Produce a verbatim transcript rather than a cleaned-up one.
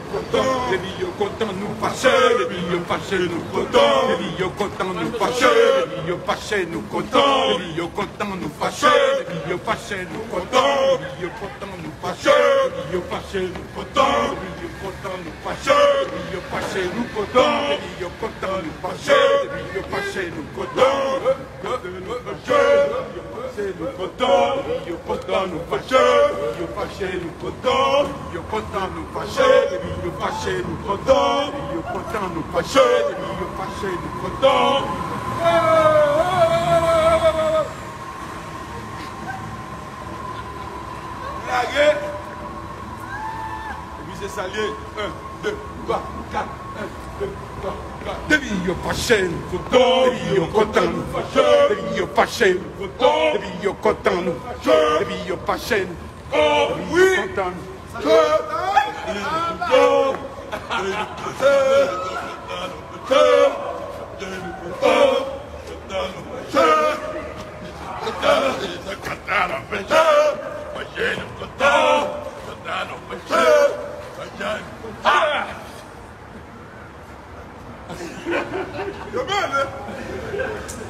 Kontan, depi yo kontan nou fache, depi yo fache nou kontan, depi yo kontan nou fache, depi yo fache nou kontan, depi yo kontan nou fache, depi yo fache nou kontan, depi yo kontan nou fache, depi yo fache nou kontan, depi yo kontan nou fache, depi yo fache nou kontan, depi yo kontan nou fache, depi yo fache nou kontan. Yo fache nou kontan, yo kontan nou fache, yo fache nou kontan, yo kontan nou fache, depi yo fache nou kontan, yo kontan nou fache, depi yo fache nou kontan. Lage! Epi se sa l ye. En, de, twa, kat. En, de, twa, kat. Depi yo fache nou kontan, depi yo kontan nou fache, depi yo fache nou kontan, depi yo kontan nou fache, depi yo fache nou kontan, depi yo kontan nou fache, depi yo kontan nou fache, depi yo kontan nou fache. Yo mele.